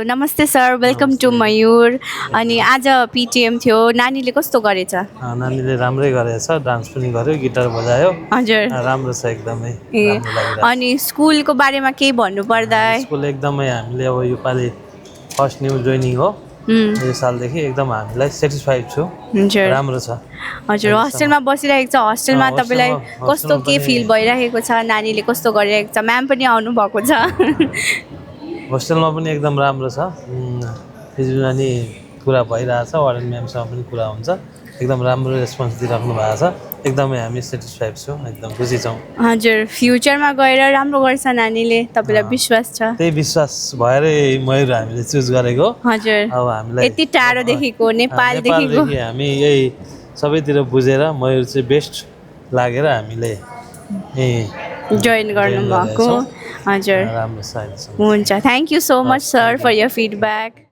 नमस्ते sir, welcome to मयूर। अनि आज पिटिएम थियो, नानीले कस्तो गरेछ? नानीले राम्रै गरेछ, डान्स पनि गर्यो, गिटार बजायो। हजुर। राम्रो छ, एकदमै ए राम्रो लागिरहेको अनि स्कुलको बारेमा केही भन्नुपर्दा छ। स्कुल एकदमै हामीले अब योपालि फर्स्ट न्यू जोइनिङ हो, यो सालदेखि एकदम हामीलाई सेटिस्फाइड छु। हजुर राम्रो छ। हजुर, हस्टेलमा बसिरहेको छ। हस्टेलमा तपाईँलाई कस्तो के फिल भइरहेको छ? नानीले कस्तो गरिरहेको छ? म्याम पनि आउनु भएको छ। होस्टेलमा पनि एकदम राम्रो छ। अनि कुरा भइरहेछ, वार्डन म्यामसँग पनि कुरा हुन्छ। एकदम राम्रो रेस्पोन्स दिइराख्नु भएको छ। एकदमै हामी सेटिस्फाइड छौँ, एकदम खुसी छौँ। हजुर, फ्युचरमा गएर राम्रो गर्छ नानीले, तपाईँलाई विश्वास छ? त्यही विश्वास भएरै मयूर हामीले चुज गरेको। हजुर, अब हामीलाई यति टाढोदेखिको नेपालदेखिको हामी यही सबैतिर बुझेर मयूर चाहिँ बेस्ट लागेर हामीले जोइन गर्नुभएको। हजुर, राम्रो छ। हुन्छ। Thank you so much sir for your feedback.